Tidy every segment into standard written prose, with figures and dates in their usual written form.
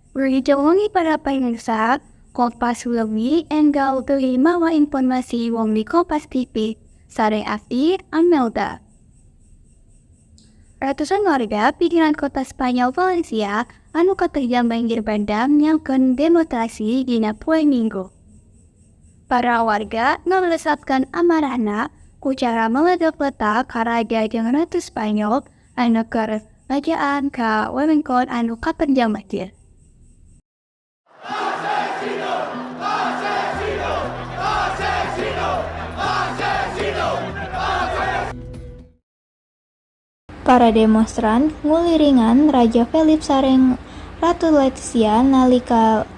Wilujeng wengi para pamirsa, Kompas Wengi enggal deui mawa informasi wengi Kompas TV. Sareng abdi, Amelda. Ratusan warga pinggiran kota Spanyol Valencia anu katerjang banjir bandang nyangkeun demonstrasi dina poe Minggu. Para warga ngalesapkeun amarahna ku cara meledek-letak ka raja jeung ratu Spanyol anu keur ngajaan ka wewengkon anu katerjang banjir. Asesino! Asesino! Asesino! Asesino! Para demonstran nguliringan Raja Felipe sareng Ratu Letizia nalika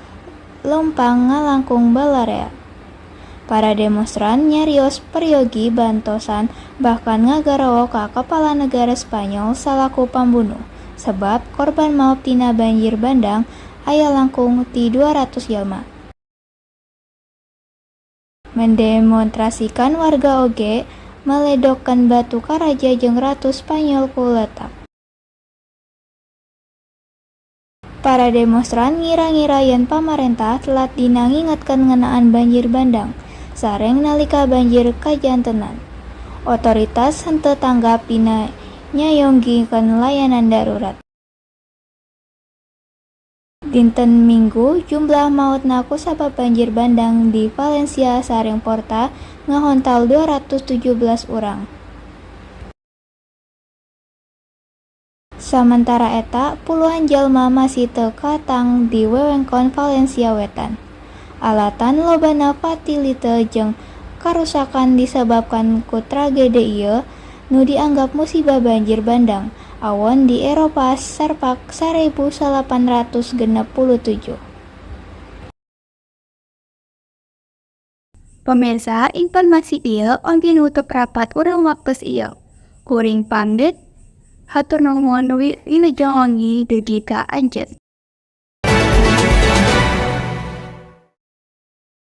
leumpang ngalangkung balarea. Para demonstran nyarios peryogi bantosan bahkan ngagarawo ka kepala negara Spanyol salaku pambunuh, sebab korban maot tina banjir bandang aya langkung ti 200 jalma. Mendemonstrasikan warga oge meledokkeun batu ka raja jeung ratu Spanyol ku letak. Para demonstran ngira-ngira yen pamarentah telat dina ngingetkeun ngeunaan banjir bandang, sareng nalika banjir kajantenan. Otoritas henteu tanggap dina nyayogikeun layanan darurat. Dinten Minggu jumlah maotna kusabab banjir bandang di Valencia sareng Porta ngahontal 217 urang. Samentara eta, puluhan jalma masih teu kaetang di wewengkon Valencia Wetan. Alatan lobana fatilite jeung karusakan disebabkan ku tragedi ieu nu dianggap musibah banjir bandang awon di Eropa sarpak 1867. Pemirsa, informasi ieu oge nutup rapat urang waktos ieu. Kuring pamit, hatur nuhun, wilujeng wengi dugi ka anjeun.